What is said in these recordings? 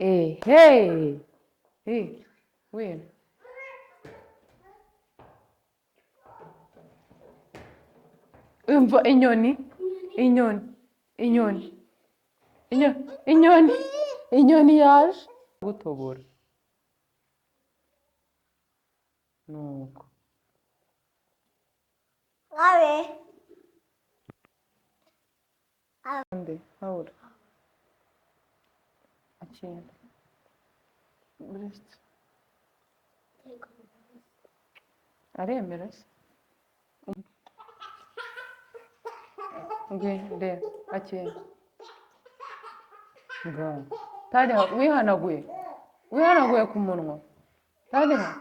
Hey, hey, wait. Umva inyoni, inyoni, inyoni, inyoni, inyoni yaje gutobora. Nuko. Abe. Ande, Paula. Akira. Buretse. Aremera se? Ngwino, reba, akira. Ngaho. Tariha, wihanaguye. Wihanaguye ku munwa. Tariha.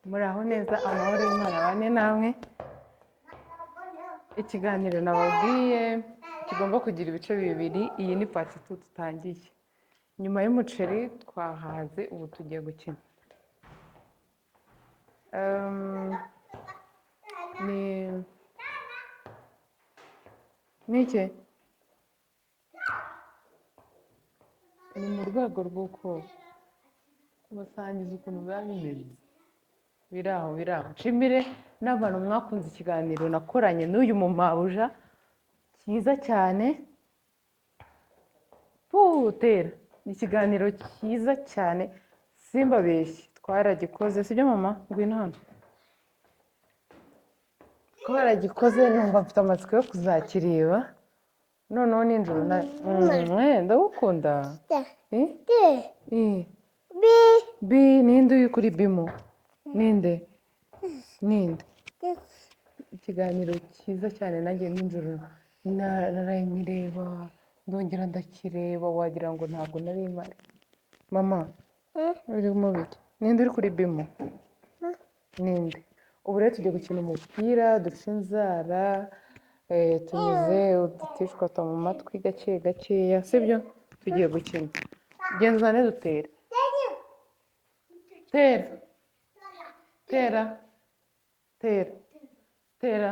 Muraho neza, amahoro y'Imana abane namwe. Ikiganiro nababwiye kigomba kugira ibice bibiri, iyi ni part 2 dutangiye. Nyuma y'umuceri twahaze, ubu tugiye gukina. Ni iki? Ni mu rwego rw'uko kubasangiza ukuntu biba bimeze. Biraho, biraho. Nshimire n'abantu mwakunze ikiganiro nakoranye n'uyu mumabuja cyiza cyane. Putera ni ikiganiro cyiza cyane, simbabeshye, twaragikoze, sibyo mama? Ngwino hano. Twaragikoze, numva mfite amatsiko yo kuzakireba. Noneho nijoro na ndagukunda. B. B, ninde uri kuri B mo? Ninde? Ninde? Ikiganiro cyiza cyane, nanjye nijoro narayireba, ndongera ndakireba, wagira ngo ntabwo nari mpari. Mama, uri mu biki? Ninde uri kuri B mo? Ninde? Ubu rero tugiye gukina umupira, duce inzara, tunyuze udutishwa mu matwi gake gakeya, sibyo? Tugiye gukina. Genzane dutere. Tera. Tera. Tera. Tera.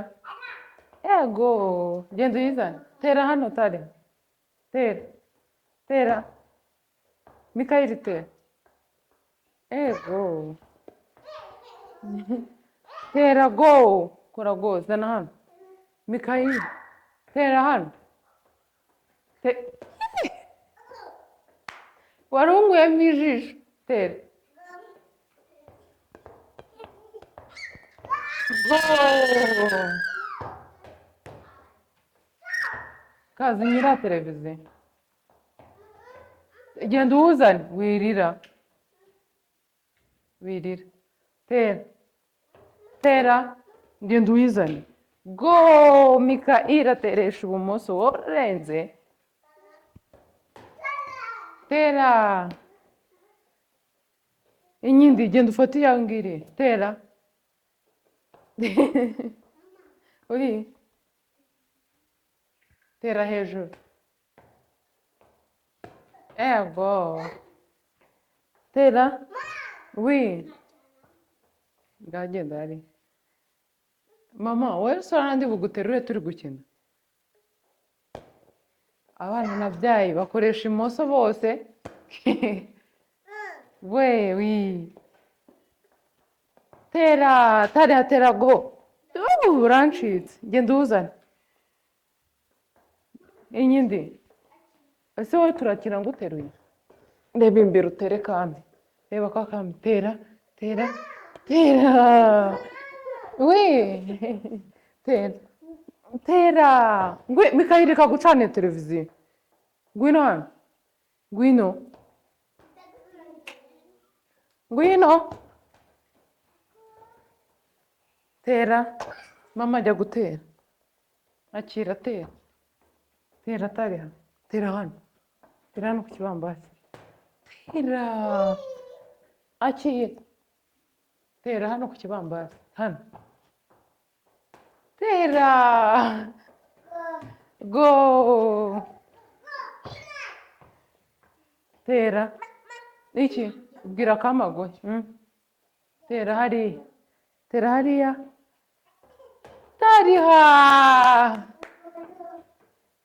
Ego, genda uyizane. Tera hano tare. Tera. Tera. Mikayeli tera. Ego. Tera go. Kora go, zana hano. Mikayeli. Tera hano. Warunguyemo ijisho. Tera. Go! Kazi nyira televiziyo. Genda uwuzane, wirira. Wirira. Tera. Tera. Genda uwizane. Go! Mikaeli ateresha ibumoso, wowe urarenze. Tera. Inyindi, genda ufate iya ngiri. Tera. Uri. Tera hejuru. Ego. Tera. Wi. Ngagenda ari. Mama, wowe usora ndi buguterure turi gukina. Abana nabyaye bakoresha imoso bose. We, wi. Tera, tera, tera go. Urancitse. Genda uzane. Inyindi. Ese wowe turakina nguteruye? Reba imbere utere kambi. Reba kwa kambi. Tera, tera, tera. We. Tera. Tera. Ngwe, Mikayeli reka gucana televiziyo. Ngwino hano. Ngwino. Ngwino. Tera. Mama ajya gutera. Akira tera. Tera tariha. Tera hano. Tera hano ku kibambasi. Tera. Akira. Tera hano ku kibambasi. Hano. Tera. Go. Tera. Iki? Bwira kamagoye. Tera hariya. Tera hariya. Tariha!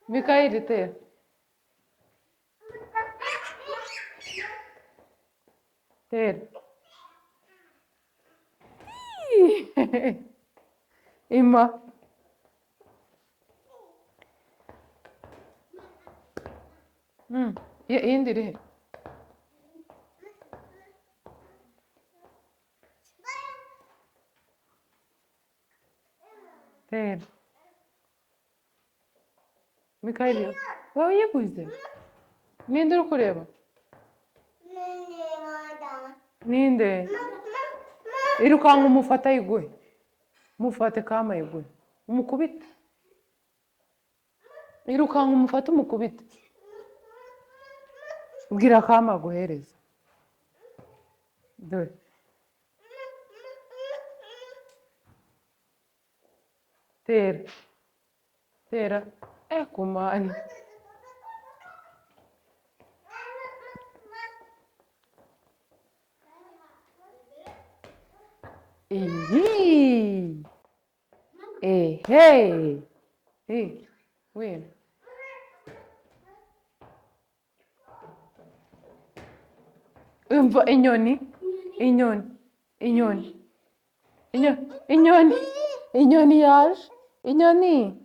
Mikayeli tera. Tera. Ima. Iyindi iri he? Tera. Mikayeli, wayiguze? Ninde uri kureba? Ninde? Irukanka umufate ayiguhe. Mufate kama ayiguhe. Umukubite. Irukanka umufate umukubite. Bwira kama aguhereze. Dore. Tera. Tera. Kumani. Iyi. Ehe. Win. Umva inyoni. Inyoni. Inyoni. Inyoni. Inyoni yaje. Inyoni.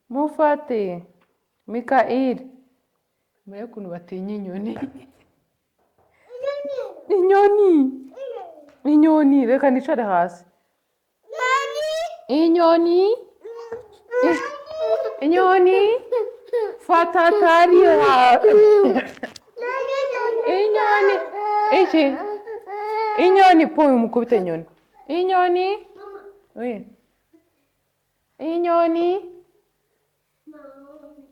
Mufate. Mikayeli. Murebe ukuntu batinya inyoni. Inyoni. Inyoni. Reka nicare hasi. Inyoni. Inyoni. Fata tariha. Inyoni. Iki? Inyoni. Po umukubite inyoni. Inyoni. Oui. Inyoni.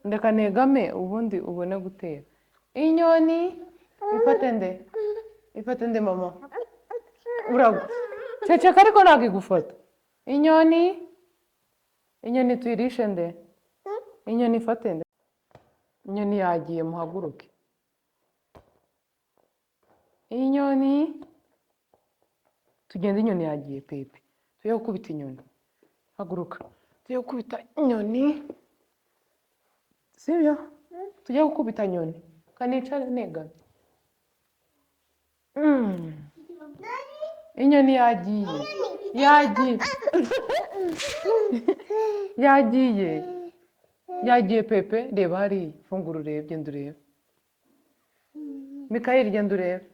Reka negame ubundi ubone gutera. Inyoni. Ifate nde? Ifate nde mama? Uragwa. Ceceka ariko ntabwo igufata. Inyoni. Inyoni tuyirishe nde? Inyoni ifate nde? Inyoni yagiye, muhaguruke. Inyoni. Tugende, inyoni yagiye pepe. Tujye gukubita inyoni. Haguruka. Tujye gukubita inyoni. Sibyo? Tujye gukubita inyoni. Kanicare negamye. Inyoni yagiye. Yagiye. Yagiye. Yagiye pepe. Reba hariya. Fungura urebe, genda urebe. Mikayeli genda urebe.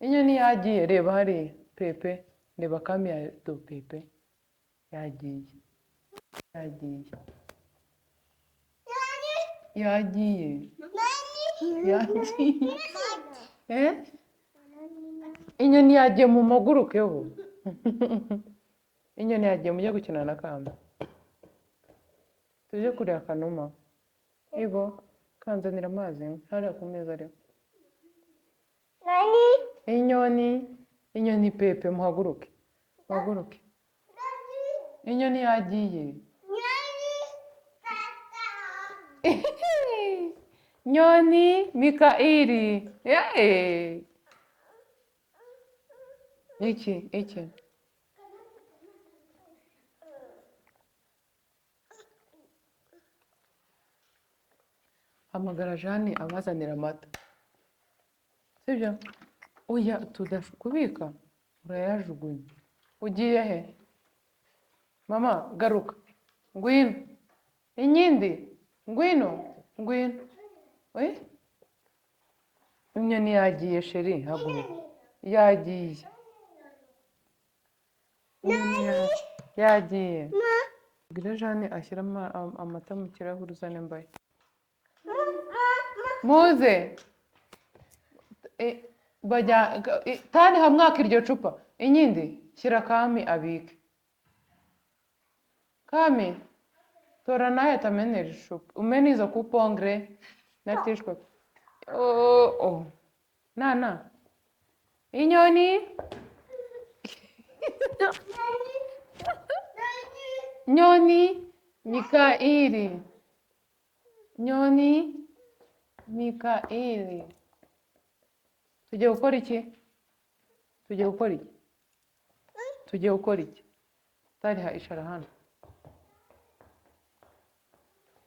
Inyoni yagiye, reba hariya. Pepe, reba kami ya do pepe. Yagiye. Yagiye. Yagiye. Yagiye. Inyoni yagiye, mu magurukeho. Inyoni yagiye, mujye gukina na kamba. Tujye kureba kanuma. Yego, kanzanira amazi hariya ku meza ariho. Inyoni, inyoni pepe, muhaguruke. Muhaguruke. Inyoni yagiye. Nyoni Mikayeli. Iki, iki. Hamagara Jane abazanira amata. Sibyo? Oya, tudashukubika. Urayajugunya. Ugiye he? Mama, garuka. Ngwino. Inyindi. Ngwino. Ngwino. Oye? Inyoni yagiye sheri, haguruka. Yagiye. Yagiye. Bwira Jane ashyira amata mu kirahure uzane mbaye. Muze. Bajya tani hamwaka iryo cupa. Inyindi shyira kami abike. Kami tora naye tamenera icupa. Umene izo kupongre na tishwe. Oh oh. Nana. Inyoni. Nyoni Mikayeli. Nyoni Mikayeli. Tugiye gukora iki? Tugiye gukora iki? Tugiye gukora iki? Tariha, icara hano.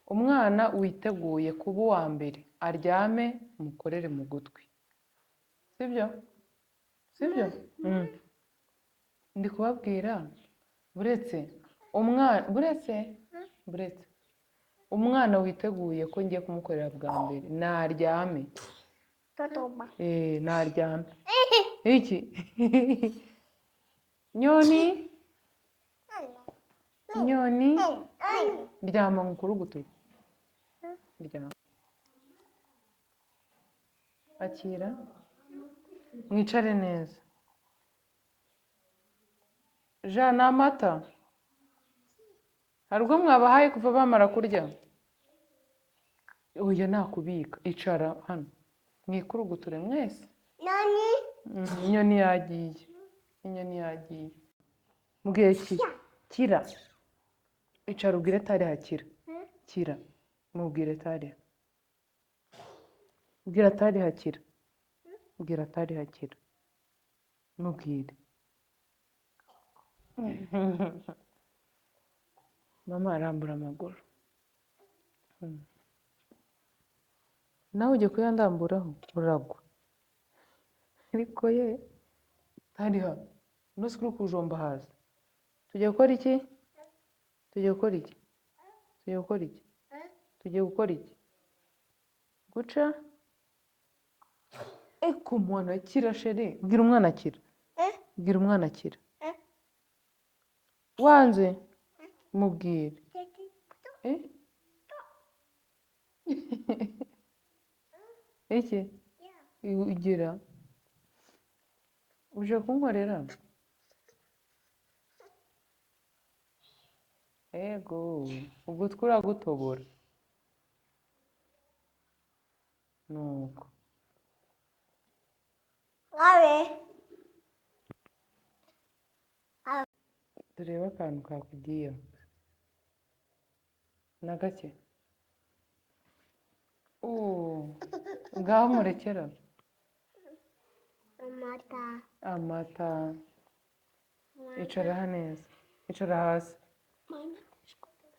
Umwana witeguye kuba uwa mbere aryame, mukorere mu gutwi, sibyo? Sibyo? Ndi kubabwira, buretse umwana, buretse, buretse umwana witeguye ko ngiye kumukorera bwa mbere naryame. Naryame. Iki nyoni, nyoni, ryama nkukuruguture, ryama. Akira, mwicare neza. Jean, ni amata? Hari ubwo mwabahaye kuva bamara kurya? Oya, nakubika. Icara hano, mwikuruguture mwese. Inyoni yagiye, inyoni yagiye. Mbwiye kira, icara ubwire Tariha kira, kira, mubwire Tariha, bwira Tariha kira, bwira Tariha kira, mubwire. Mama arambura amaguru. Nawe ujya kuyandamburaho uragwa. Ariko ye Tariha, uno si uri kujomba hasi. Tugiye gukora iki? Tugiye gukora iki? Tugiye gukora iki? Tugiye gukora iki? Guca? Eko mwana kira chérie, bwira umwana kira. Bwira umwana kira. Wanze? Mubwire. Iki? Ugira? Uje kunkorera? Ego, ugutwi uragutobora. Nuko. Turebe akantu kakugiyeho. Na gake. Ngaho murekera. Amata. Amata. Icara neza. Icara hasi.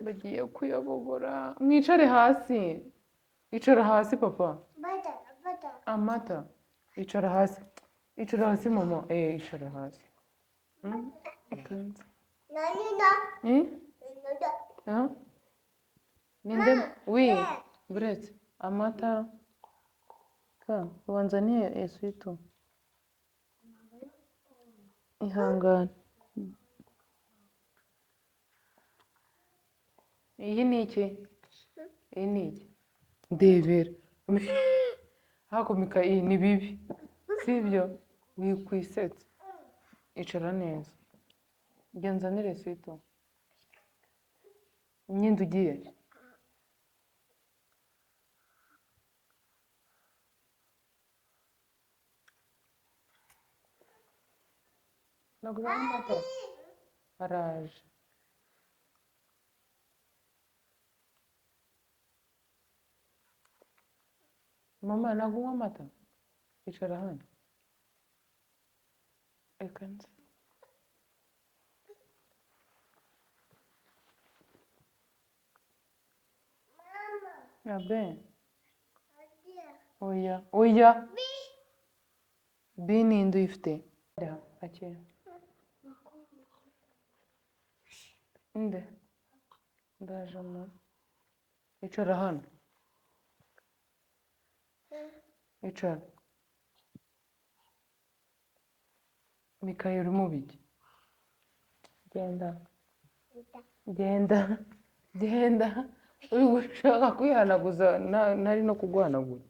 Bagiye kuyabogora. Mwicare hasi. Icara hasi papa. Amata. Icara hasi. Icara hasi mama. Icara hasi. Ninde? Oui. Buretse. Amata. Ka, ubanza ni eswitu. Ihangane. Iyi ni iki? Iyi ni iki? Ndebera. Hakomika iyi ni bibi. Sibyo? Wikwisetse. Icara neza. Genzanire eswitu. Nyinde ugiye. Ntabwo amata araje. Mama, ntabwo unywa amata? Icara hano. Reka nze. Abe. Oya, oya. Bi ninde uyifite? Akira. Nde? Ndaje mu. Icara hano. Icara. Mikael uri mu biki? Genda. Genda. Genda. Uri gushaka kwihanaguza ntari no kuguhanagura.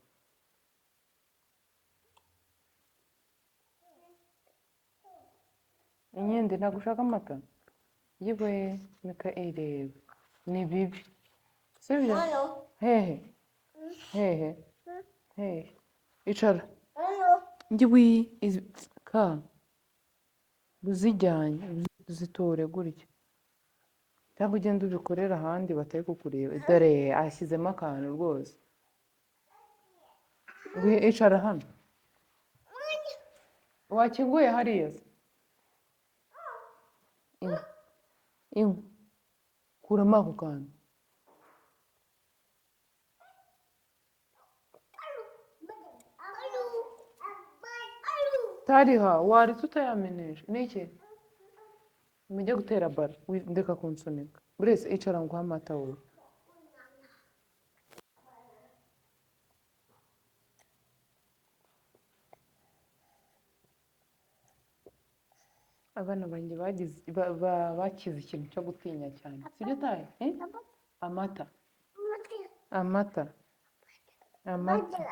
Inyende ntabwo ushaka amata? Yewe Mikael, reba. Ni bibi. Sibyo? Hehe. Hehe. Hehe. Icara. Ngiwi ka. Uzijyanye, uzitore gutya. Cyangwa ugende ubikorera ahandi batari kukureba. Dore ashyizemo akantu rwose. Icara hano. Wakinguye hariya se? Inywa. Inywa. Kuramo ako kantu. Tariha waretse utayamenesha. Ni iki? Mujye gutera baro. Ndeka kunsunika. Burese icara nguhe amata wowe. Abana banjye bakize ikintu cyo gutinya cyane. Sibyo tahe? Eh? Amata. Amata. Amata.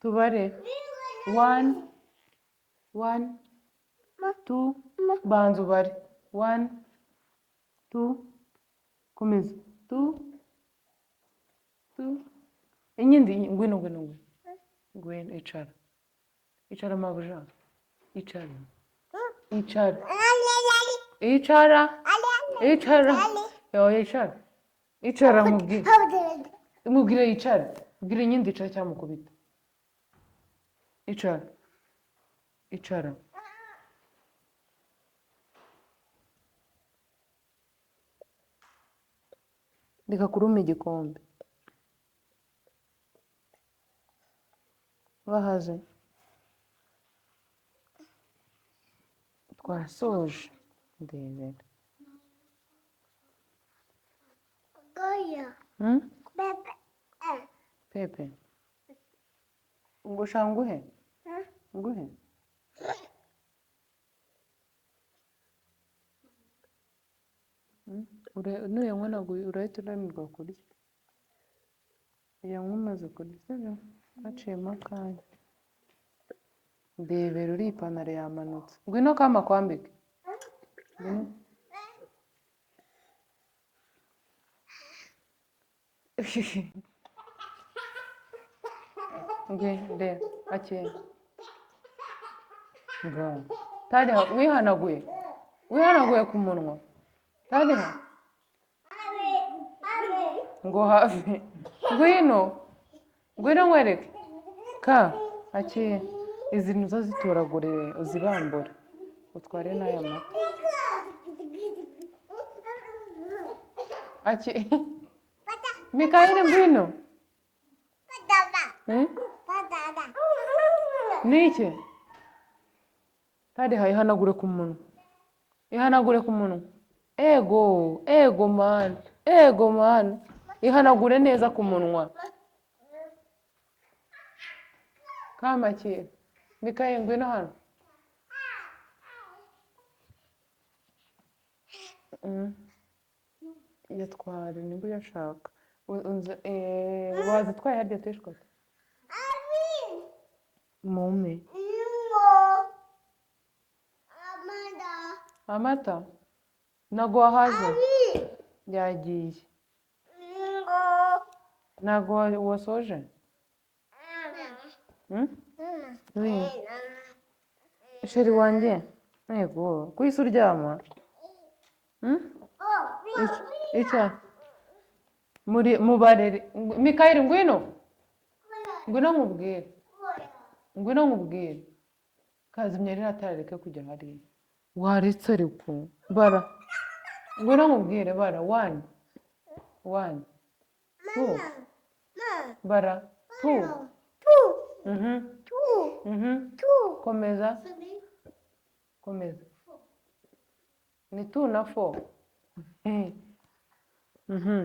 Tubare. 1 1 2 banza ubare. 1 2 komeza. 2 2 inyindi ngwino ngwino ngwino. Ngwino icara. Icara mabuja. Icara. Icara. Icara. Icara. Yo icara. Icara mubwire. Mubwire icara. Mubwire inyindi icara cyangwa mukubita. Icara. Icara. Reka kuruma igikombe. Bahaze. Twasoje. Ndebera. Pepe. Ngo sha nguhe? Nguhe? Nuyanywa ntabwo urahita unanirwa kurya. Uyanywa umaze kurya, sibyo? Haciyemo akanya. Ndebera uriya ipantaro yamanutse. Ngwino kama kwambike. Ngwino. Ngwino, ndeba, akira. Ngaho. Tariha, wihanaguye. Wihanaguye ku munwa. Tariha. Ngo hafi. Ngwino. Ngwino nkwereke. Ka, akira. Izi nizo zitoragure uzibambure. Utware n'aya mata. Aki. Mikayeli ngwino. Eh? Ni iki? Tariha ihanagure ku munwa. Ihanagure ku munwa. Ego, ego man, ego man. Ihanagure neza ku munwa. Kamakira. Mikayeli ngwino hano. Yatware nibwo uyashaka. Wazitwaye harya teshwata? Mume. Amata. Ntago wahaze? Yagiye. Ntago wasoje? Sheri wanjye? Yego, kuhise uryama? Ica. Muri mubarere. Mikayeli ngwino. Ngwino nkubwire. Ngwino nkubwire. Kazimya ririya tara reke kujya hariya. Waretse ariko. Bara. Ngwino nkubwire bara. 1 1 2 bara. 2 Komeza. Komeza. Ni 2 na 4.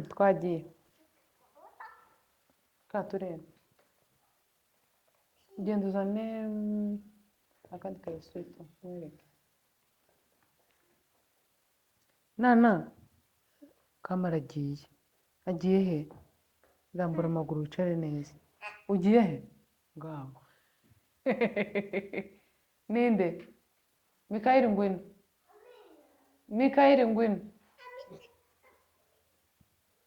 Twagiye. Ka turebe. Genda uzane akandi karaswito nkwereke. Nana. Kamara agiye. Agiye he? Rambura amaguru wicare neza. Ugiye he? Ngaho. Ninde? Mikayeli ngwino. Mikayeli ngwino.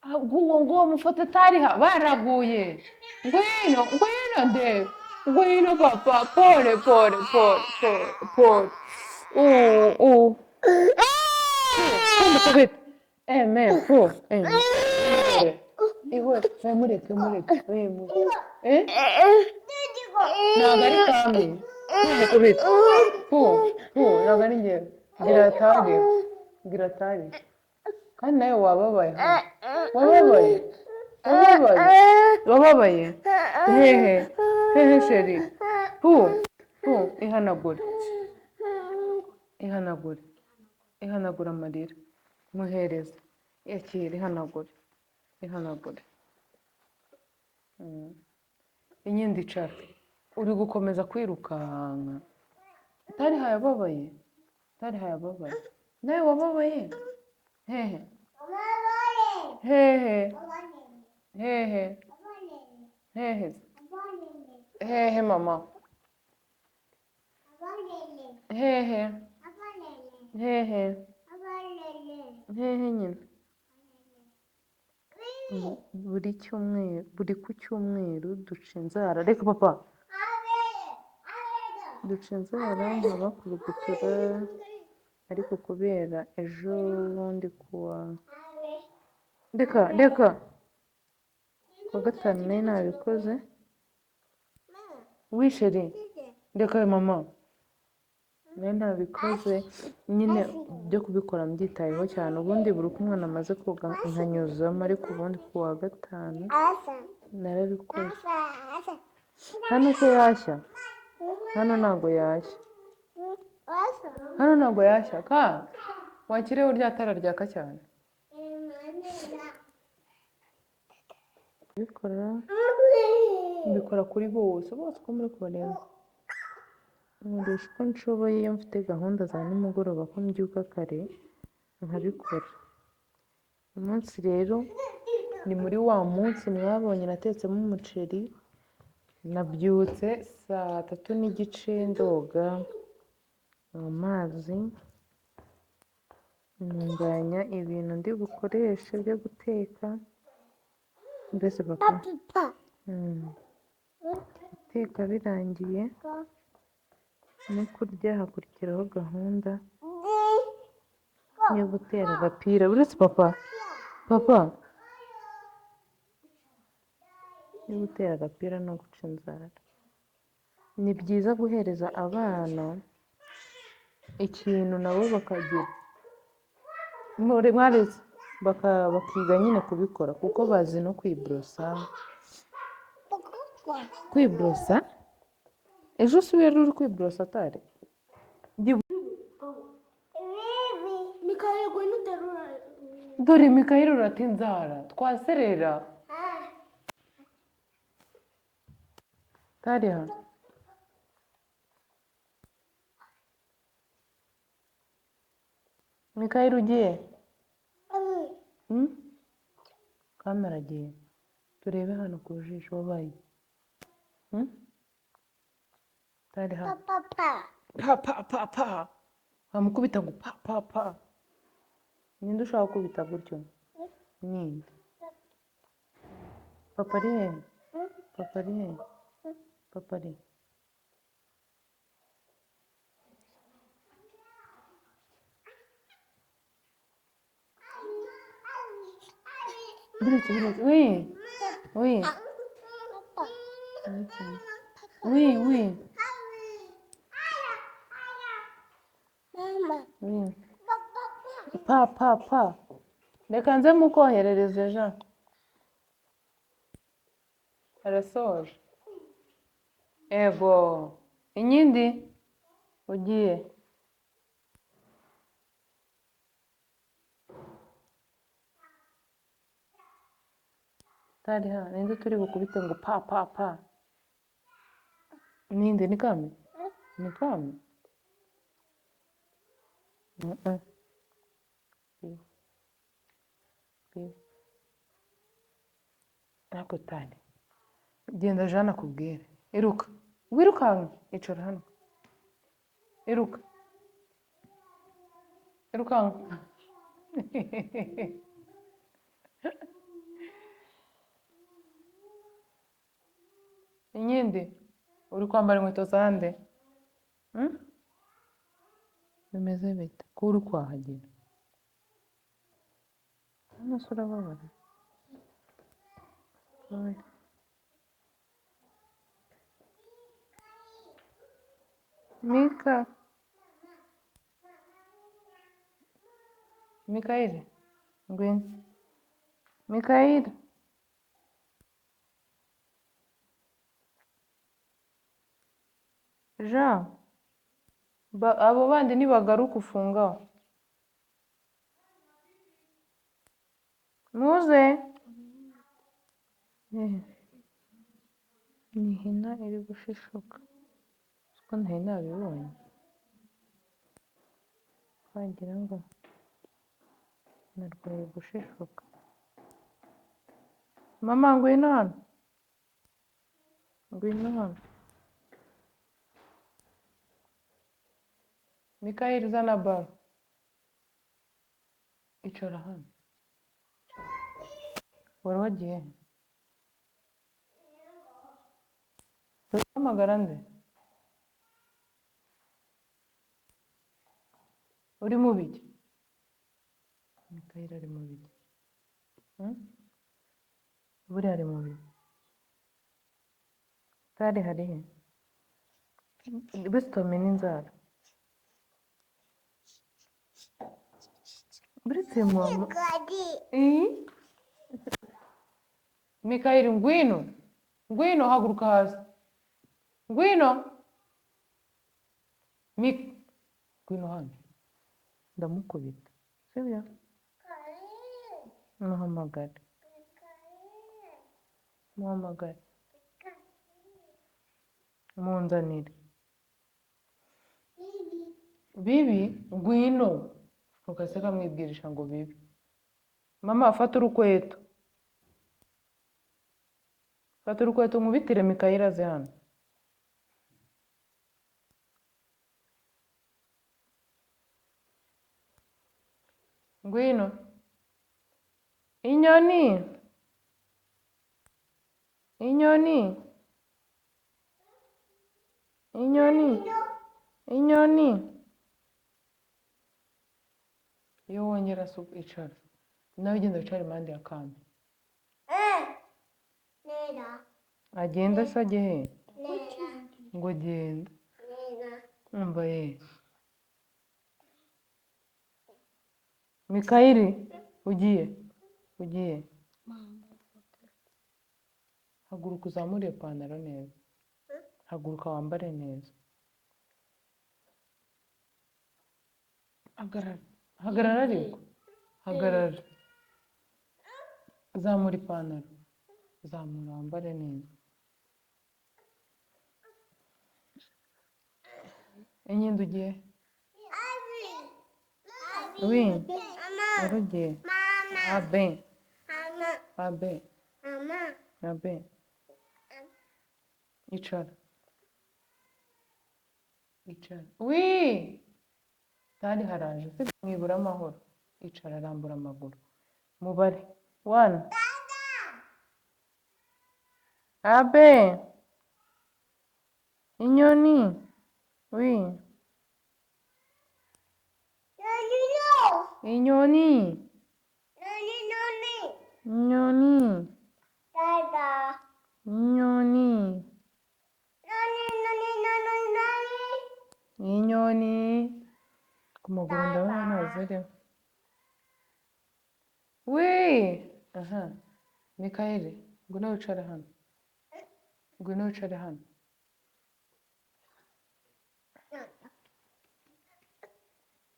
Nguwo nguwo mufate Tariha baraguye. Ngwino, ngwino ndebe. Ngwino papa, pole pole pole pole pole. Kumukubita. Eme, po, eme. Ihore, mureke mureke. Eh? Ntabwo ari kamwe. ngukubite. Pu pu, ntabwo ari njyewe. Gira atari, gira atari. Kandi nawe wababaye hano. Wababaye, wababaye, wababaye. Hehe, hehe chéri. Pu pu, ihanagure, ihanagure, ihanagure amarira. Muhereze, yakira, ihanagure, ihanagure. Inyindi icara. Uri gukomeza kwirukanka. Tariha yababaye, Tariha yababaye. Nawe wababaye? Hehe, hehe, hehe, hehe, hehe mama. Hehe, hehe, hehe nyine. Buri cyumweru, buri ku cyumweru duca inzara. Reka papa. Duca inzara nkabakurugutura, ariko kubera ejo bundi kuwa, reka reka, kuwa gatanu nari nabikoze. Oui chéri, reka mama. Nari nabikoze nyine byo kubikora mbyitayeho cyane. Ubundi buri uko umwana amaze koga nkanyuzamo, ariko ubundi kuwa gatanu narabikoze. Hano se yashya? Hano ntabwo yashya. Hano ntabwo yashya. Ka wakireho rya tara ryaka cyane. Mbikora, mbikora kuri bose, bose uko muri kubareba. Nkoresha uko nshoboye iyo mfite gahunda za nimugoroba ko mbyuka kare nkabikora. Umunsi rero ni muri wa munsi mwabonye natetsemo umuceri. Nabyutse saa 3:30 ndoga amazi, ntunganya ibintu ndi bukoreshe byo guteka. Mbese papa, guteka birangiye no kurya hakurikiraho gahunda yo gutera agapira. Uretse papa, papa, yo gutera agapira no guca inzara. Ni byiza guhereza abana ikintu nabo bakagira mwaretse bakiga nyine kubikora, kuko bazi no kwiborosa. Kwiborosa ejo si wari uri kwiborosa atari? Dore Mikayeli urata inzara twaserera. Tariha, Mikayeli ugiye? Kamera agiye. Turebe hano ku jisho wabaye. Tariha. Pa pa pa pa. Wamukubita ngo pa pa pa. Ninde ushaka gukubita gutyo? Ninde? Papa ari he? Papa ari he? Papa ari. Buretse, buretse. Oui. Oui. Oui, oui. Oui. Pa pa pa. Reka nze mukoherereze Jean. Arasoje. Ego. Inyindi ugiye. Tariha, ninde turi bukubite ngo pa pa pa? Ninde? Ni Kami? Ni Kami? Ntabwo tari. Genda Jeanne akubwire. Iruka. Wirukanka. Icara hano. Iruka. Irukanka. Inyindi, uri kwambara inkweto za nde? Bimeze bite? Ko uri kwahagira? Hano se urababara? Mika. Mikayeli. Ngwino. Mikayeli. Jean. Abo bandi nibagaruka ufungaho. Muze. Ni ihina iri gushishuka. Siko ntari nabibonye. Wagira ngo narwaye gushishuka. Mama ngwino hano. Ngwino hano. Mikayeli zana baro. Icara hano. Wari wagiye he? Urahamagara nde? Uri mu biki? Mikayeli ari mu biki? Buriya ari mu biki? Tari hari he? Bisitome n'inzara. Buretse mama. Mikayeli ngwino. Ngwino haguruka hasi. Ngwino. Ngwino hano. Ndamukubita. Sibyo? Muhamagare. Muhamagare. Munzanire. Bibi ngwino. Ukase kamwibwirisha ngo bibi. Mama fata urukweto. Fata urukweto nkubitire Mikayeli aze hano. Ngwino. Inyoni. Inyoni. Inyoni. Inyoni. Iyo wongera icara. Nawe ugenda wicare impande ya kambi. Agenda se ajye he? Ngo genda. Umva ye. Mikayeli ugiye. Ugiye. Haguruka uzamure ipantaro neza. Haguruka wambare neza. Hagarara. Hagarara ariko. Hagarara. Zamura ipantaro. Zamura wambare neza. Inyenda ugiye? Oui. Ugiye. Abe. Abe. Abe. Icara. Icara. Oui. Tari haraje. Sibyo mwibura amahoro. Icara arambura amaguru. Mubare. 1. Abe. Inyoni. Oui. Inyoni. Inyoni. Inyoni. Inyoni. Ku maguru ndabona ntaziriho. Oui. Aha. Mikayeli, ngwino wicare hano. Ngwino wicare hano.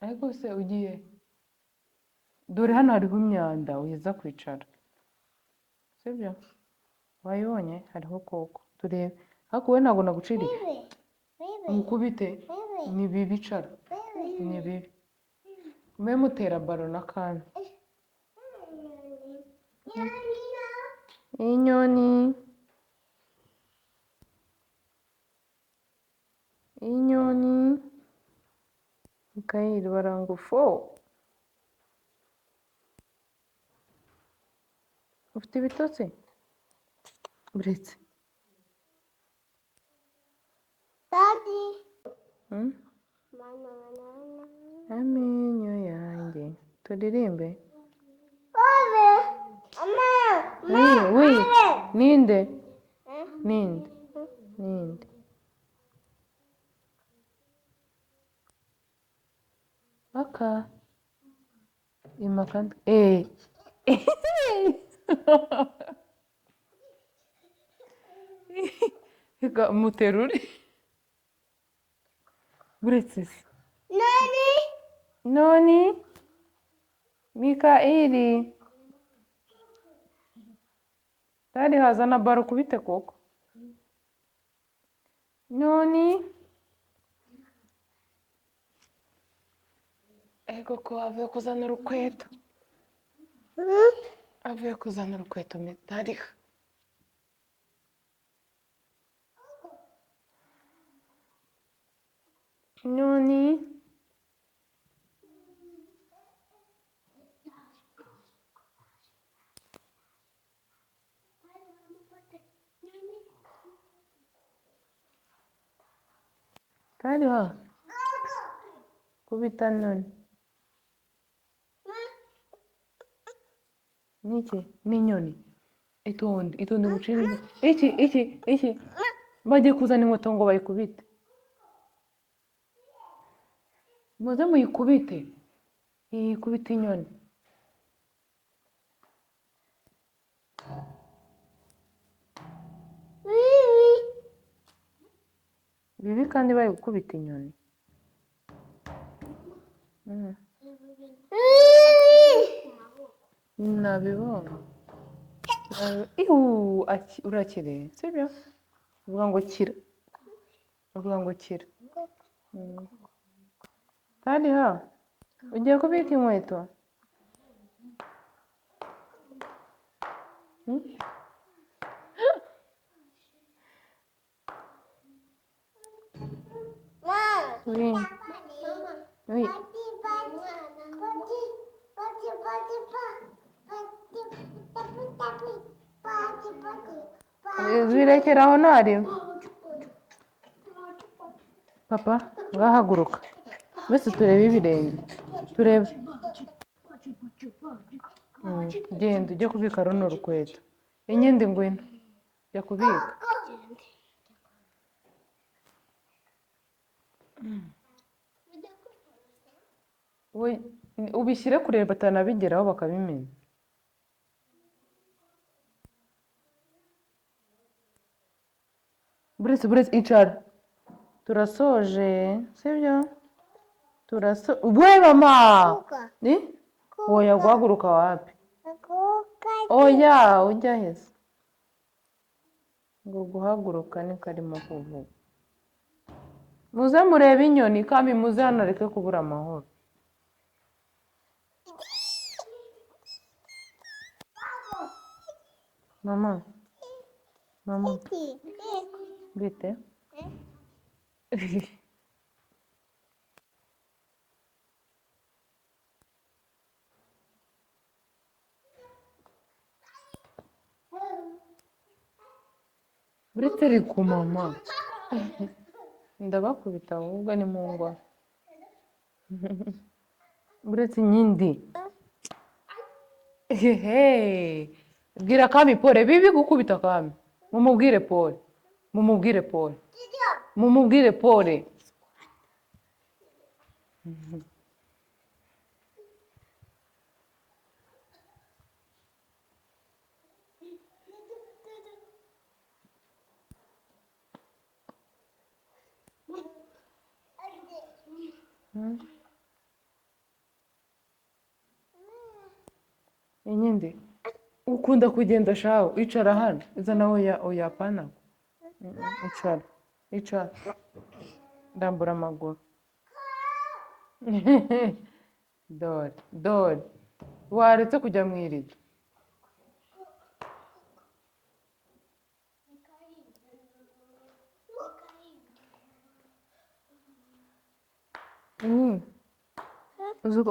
Ariko se ugiye? Dore hano hariho imyanda uza kwicara. Sibyo? Wayibonye? Hariho koko. Turebe. Ariko wowe ntabwo naguciriye. Mukubite. Ni bibi icara. Ni bibi. Mube mutera baro n'akandi. Inyoni. Inyoni. Mikayeli barangufo. Ufite ibitotsi? Buretse. Amenyo yanjye. Turirimbe. Oui, oui. Ninde? Ninde? Ninde? Impaka. Impaka. Reka muterure. Buretse se. Nani? Noni. Mikaeli. Tari hazana baro kubite koko. Noni. Ego ko avuye kuzana urukweto. Avuye kuzana urukweto metariha. Noni. Tariha. Kubita noni. Niki? Ni inyoni. Itonde, itonde ngucire. Iki, iki, iki. Bagiye kuzana inkweto ngo bayikubite. Muze muyikubite. Ikubite inyoni. Bibi kandi bari gukubita inyoni. Nabibonye. Ihu, urakire, sibyo? Uvuga ngo kira. Uvuga ngo kira. Tariha, ugiye kubika inkweto? Oui. Oui. Birekeraho ntari. Papa, ngahaguruka. Mbese turebe ibirenge. Turebe. Genda ujye kubika runo rukweto. Inyindi ngwino. Jya kubika. Ubishyire kure batanabigeraho bakabimenya. Buretse buretse icara. Turasoje, sibyo? Turaso. We mama. Ni? Oya guhaguruka wapi? Oya ujya heza. Ngo guhaguruka ni karimo kuvuga. Muze murebe inyoni kandi muze hano areke kubura amahoro. Mama. Mama. Bite? Buretse ariko mama. Ndabakubita ahubwo ni mu ngwa. Buretse inyindi. Hehe. Bwira Kami pole, bibi gukubita Kami. Mumubwire pole. Mumubwire pole. Mumubwire pole. Inyindi. Ukunda kugenda shaho, icara hano. Izana oya oya pana. Icara. Icara. Ndambura amaguru. Dore, dore. Waretse kujya mu irido.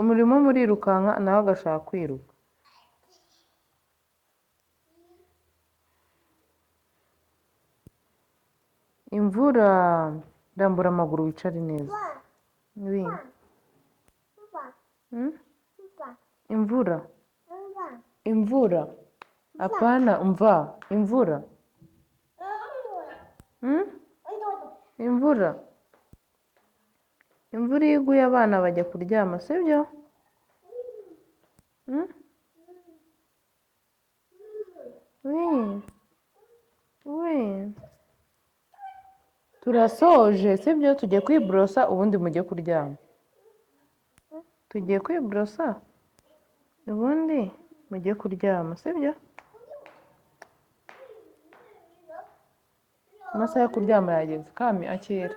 Murimo murirukanka nawe agashaka kwiruka. Imvura. Rambura amaguru wicare neza. Oui. Imvura. Imvura. Apana mva. Imvura. Imvura. Imvura iyo iguye abana bajya kuryama, sibyo? Turasoje, sibyo? Tugiye kwiborosa ubundi mujye kuryama. Tugiye kwiborosa ubundi mujye kuryama, sibyo? Amasaha yo kuryama yageze. Kami akira.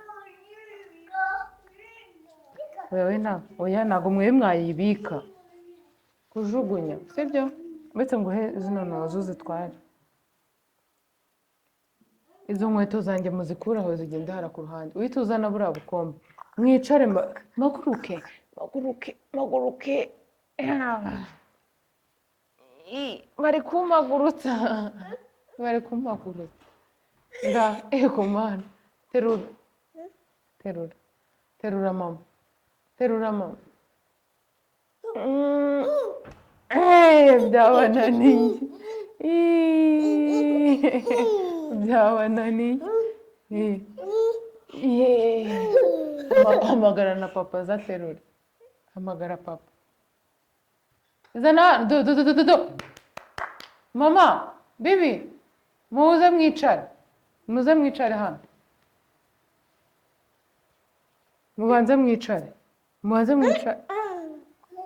Oya ntabwo mwe mwayibika kujugunya, sibyo? Uretse ngo he zino nazo zitware. Izo nkweto zanjye muzikuraho zigenda hara ku ruhande. Uhite uzana buriya bukombe. Mwicare maguruke, maguruke, maguruke. Bari kumagurutsa. Bari kumagurutsa. Nga ego mana. Terura. Terura. Terura mama. Terura mama. Byabananiye. Byabananiye. Hamagara na papa azaterure. Hamagara papa. Zana do do do do do. Mama, bibi, muze mwicare. Muze mwicare hano. Mubanze mwicare. Mubanze mwicare.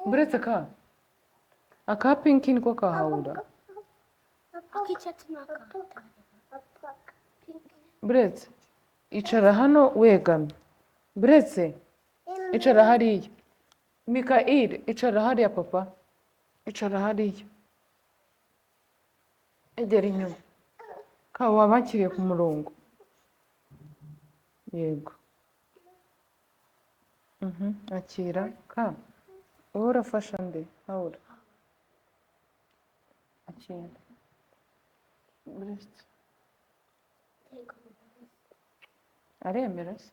Buretse ka. Aka pinki niko kahawura. Buretse. Icara hano wegamye. Buretse. Icara hariya. Mikael, icara hariya papa. Icara hariya. Egera inyuma. Ka wabakiriye ku murongo. Yego. Akira ka. Wowe urafasha nde? Hawura. Akira. Buretse. Aremera se?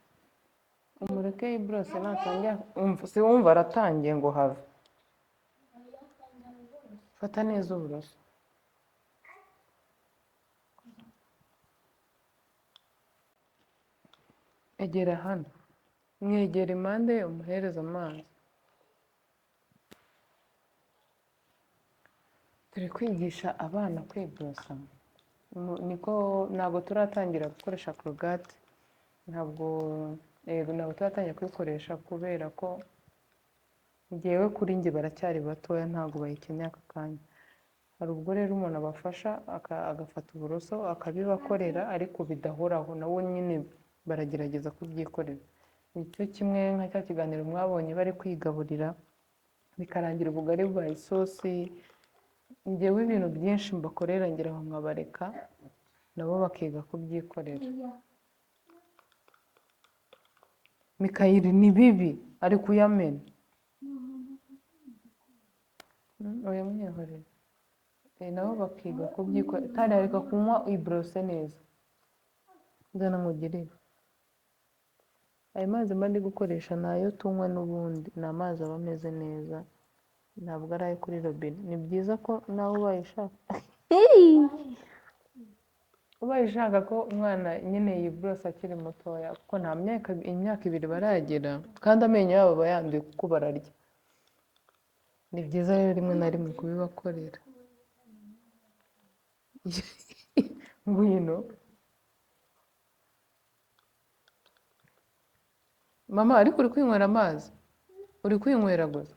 Umureke yiborose natangira umva si wumva aratangiye ngo have. Fata neza uburoso. Egera hano. Mwegera impande umuhereze amazi. Turi kwigisha abana kwiborosa. Niko ntabwo turatangira gukoresha Colgate. Ntabwo ntabwo turatangira kuyikoresha kubera ko njyewe kuri njye baracyari batoya ntabwo bayikeneye aka kanya. Hari ubwo rero umuntu abafasha agafata uburoso akabibakorera ariko bidahoraho, nabo nyine baragerageza kubyikorera. Nicyo kimwe nka cya kiganiro mwabonye bari kwigaburira bikarangira ubugari bubaye isosi. Njyewe ibintu byinshi mbakorera ngira aho nkabareka nabo bakiga kubyikorera. Mikayire ni bibi ari kuyamena. Oya mwihorere. Nabo bakiga kubyikorera. Tari areka kunywa iborose neza. Nzana nkugirire. Ayo mazi mba ndi gukoresha ni ayo tunywa n'ubundi, ni amazi aba ameze neza, ntabwo ari ayo kuri robine. Ni byiza ko nawe ubaye ushaka ubaye ushaka ko umwana nyine yiborose akiri mutoya, kuko nta imyaka ibiri baragera kandi amenyo yabo aba yanduye kuko bararya. Ni byiza rero rimwe na rimwe kubibakorera. Ngwino. Mama ariko uri kwinywera amazi? Uri kwinywera gusa?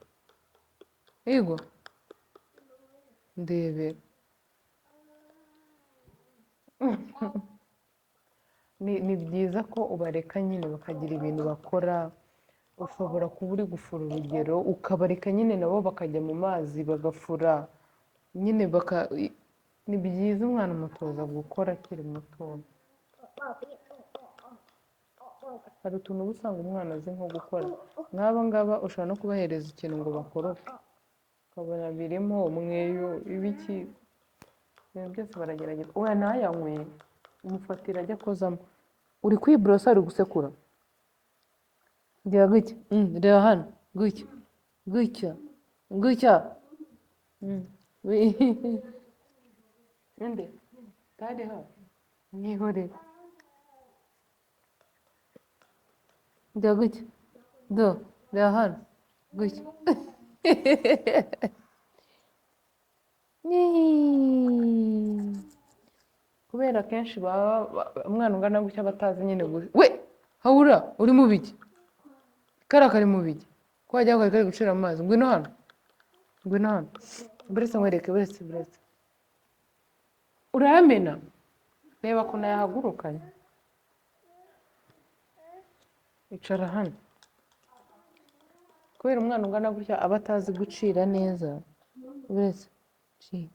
Yego. Ndebera. Ni byiza ko ubareka nyine bakagira ibintu bakora. Ushobora kuba uri gufura urugero ukabareka nyine nabo bakajya mu mazi bagafura nyine ni byiza umwana umutoza gukora akiri muto. Hari utuntu uba usanga umwana azi nko gukora, nk'aba ngaba ushobora no kubahereza ikintu ngo bakorope, ukabona birimo umweyo, ibiki, ibintu byose baragerageza. Oya ntayanywe, umufatira ajya akozamo. Uri kwiborosa uri gusekura. Reba gutya, reba hano, gutya, gutya, gutya. Nde? Tari hano. Mwihorere. Reba gutya. Do, reba hano gutya. Kubera kenshi baba umwana ungana gutya batazi nyine we habura uri mu biki, kariya kari mu biki, ko wagira ngo kari gucira amazi. Ngwino hano, ngwino hano, buretse nkwereke, buretse buretse, urayamena. Reba ukuntu yahagurukanye. Icara hano. Kubera umwana ungana gutya aba atazi gucira neza. Buretse ci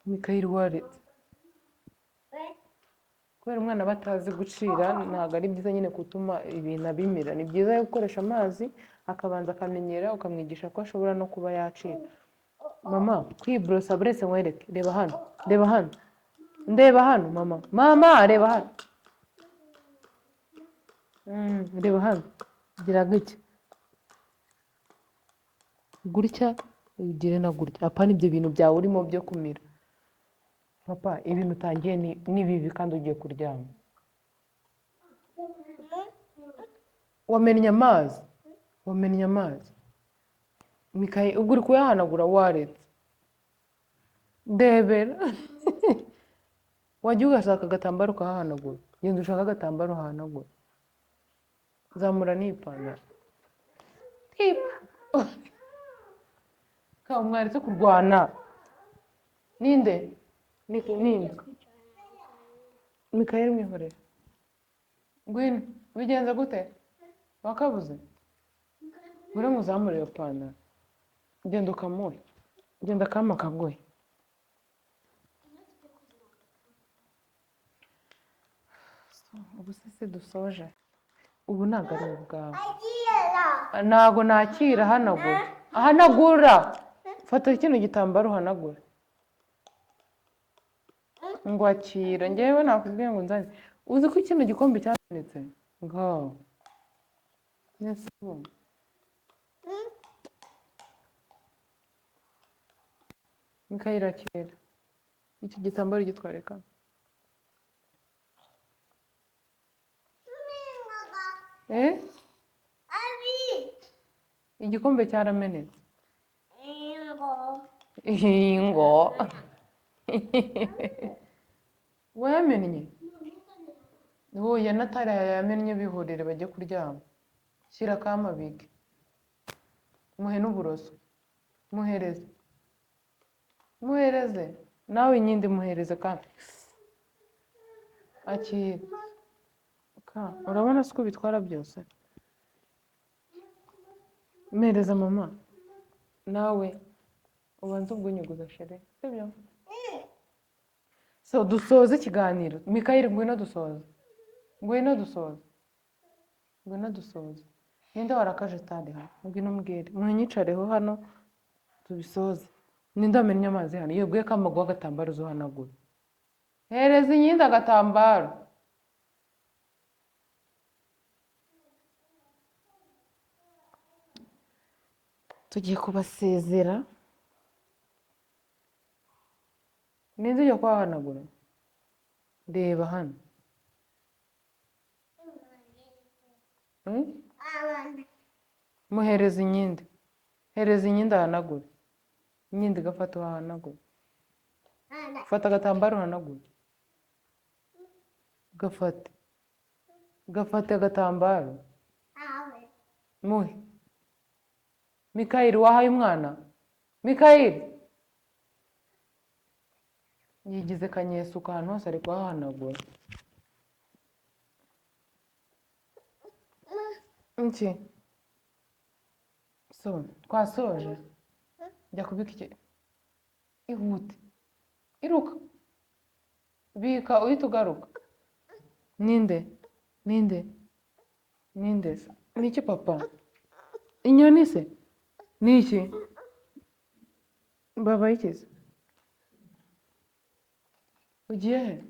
Mikayeli waretse. Kubera umwana aba atazi gucira, ntabwo ari byiza nyine gutuma ibintu abimira. Ni byiza gukoresha amazi akabanza akamenyera, ukamwigisha ko ashobora no kuba yacira. Mama, kwiborosa, buretse nkwereke. Reba hano, reba hano, ndeba hano mama, mama reba hano, reba hano, gira gutya gutya, ugire na gutya. Apana ibyo bintu byawe urimo byo kumira. Papa, ibintu utangiye ni bibi kandi ugiye kuryama. Wamennye amazi, wamennye amazi. Mikayi, ubwo uri kuyahanagura waretse. Ndebera. Wajya ugashaka agatambaro ukahahanagura. Genda ushake agatambaro uhahanagura. Zamura n'ipantaro. Tip. Ka mwaretse kurwana. Ninde? Ninde? Mikayeli mwihorere. Ngwino, bigenze gute? Wakabuze? Ngwino muzamure iyo pantaro. Genda ukamuhe. Genda kama kaguhe. Ubu se dusoje. Ubu ntabwo ari ubwawe. Ntabwo nakira, hanagura. Hanagura. Fata kino gitambaro uhanagure. Ngo akira, njyewe nakubwiye ngo nzane. Uzi ko kino gikombe cyamenetse? Ngaho. Nese ubu. Mikayeli akira. Iki gitambaro gitwareka. Igikombe cyaramenetse. Ingo. Wayamennye? Oya, Natali yayamennye, bihurire bajye kuryama. Shyira kamabike. Muhe n'uburoso. Muhereze. Muhereze. Nawe inyindi muhereze kandi. Akira. Ka, urabona siko bitwara byose. Mpereza mama. Nawe ubanze ubwunyuguza shere, sibyo? So dusoze ikiganiro. Mikayeli ngwino dusoze. Ngwino dusoze. Ngwino dusoze. Ninde warakaje stade hano? Ngwino mbwire. Munyicareho hano tubisoze. Ninde wamennye amazi hano? Iyo guye kamaguha agatambaro uzuhanagura. Hereza inyindi agatambaro. Tugiye kubasezera. Ninde ujya kuhahanagura? Reba hano. Muhereza inyindi. Hereza inyindi ahanagure. Inyindi gafata uhahanagure. Fata agatambaro uhanagure. Gafate. Gafate agatambaro. Muhe. Mikayeli wahaye umwana? Mikayeli yigize kanyesuka ahantu hose ari kuhahanagura. Iki? So, twasoje. Jya kubika iki? Ihute. Iruka. Bika uhite ugaruka. Ninde? Ninde? Ninde se? Ni iki papa? Inyoni se? Ni iki? Baba ikize? Ugiye he?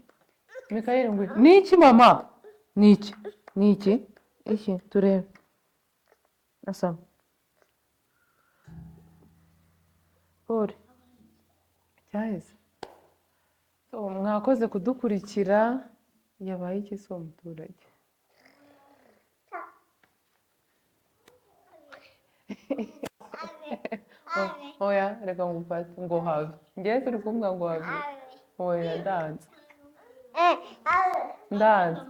Mikayeli ngwino. Ni iki mama? Ni iki? Ni iki? Iki turebe. Asama. Pole. Cyaheze. So, mwakoze kudukurikira. Yabaye iki se uwo muturage? Oya, reka ngufate ngo have. Ngewe turi kumbwa ngo have. Oya, ndanze. Ndanze.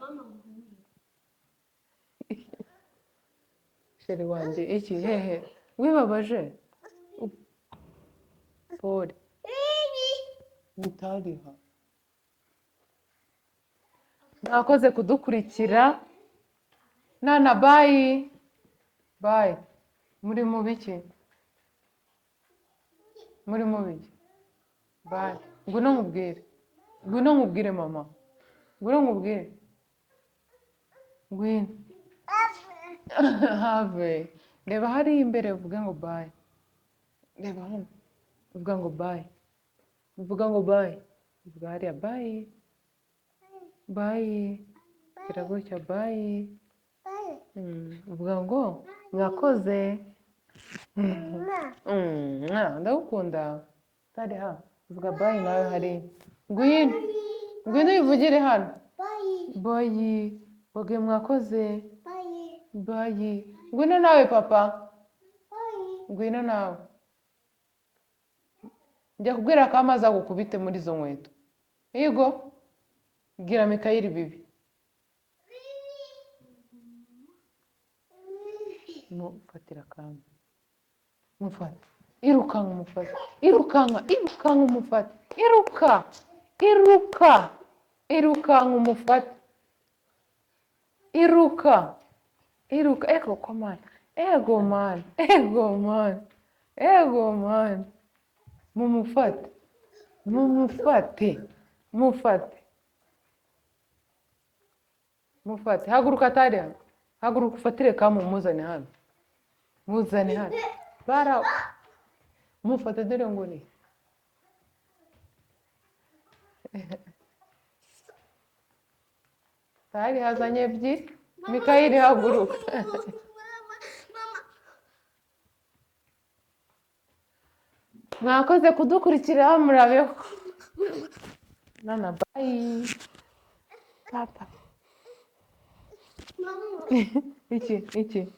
Chéri wanjye, iki hehe? Wibabaje? Pole. Mutariha. Mwakoze kudukurikira. Nana, bye. Bye. Muri mu biki? Muri mu biki? Bye. Ngwino nkubwire. Ngwino nkubwire mama. Ngwino nkubwire. Ngwino. Have. Reba hariya imbere uvuge ngo bye. Reba hano. Uvuga ngo bye. Uvuga ngo bye. Uvuga hariya bye. Bye. Gira gutya bye. Uvuga ngo mwakoze. Ndagukunda. Tari ha. Uvuga bye nawe hariya. Ngwino. Ngwino uyivugire hano. Bye. Vuga mwakoze. Bye. Ngwino nawe papa. Ngwino nawe. Njya kubwira ko amazi agukubite muri izo nkweto. Yego. Bwira Mikayeli bibi. Mufatira akamwe. Mufate. Irukanka umufate. Irukanka, irukanka umufate. Iruka. Iruka. Irukanka umufate. Iruka. Iruka. Ego komana. Ego mana. Ego mana. Ego mana. Mumufate. Mumufate. Mufate. Mufate. Haguruka Tariya. Haguruka ufatire kamu umuzane hano. Muzane hano. Bara. Mufate dore ngo ni. Tari hazanye ebyiri. Mikayeli haguruka. Mwakoze kudukurikira murabeho. Nana bye. Papa. Iki iki.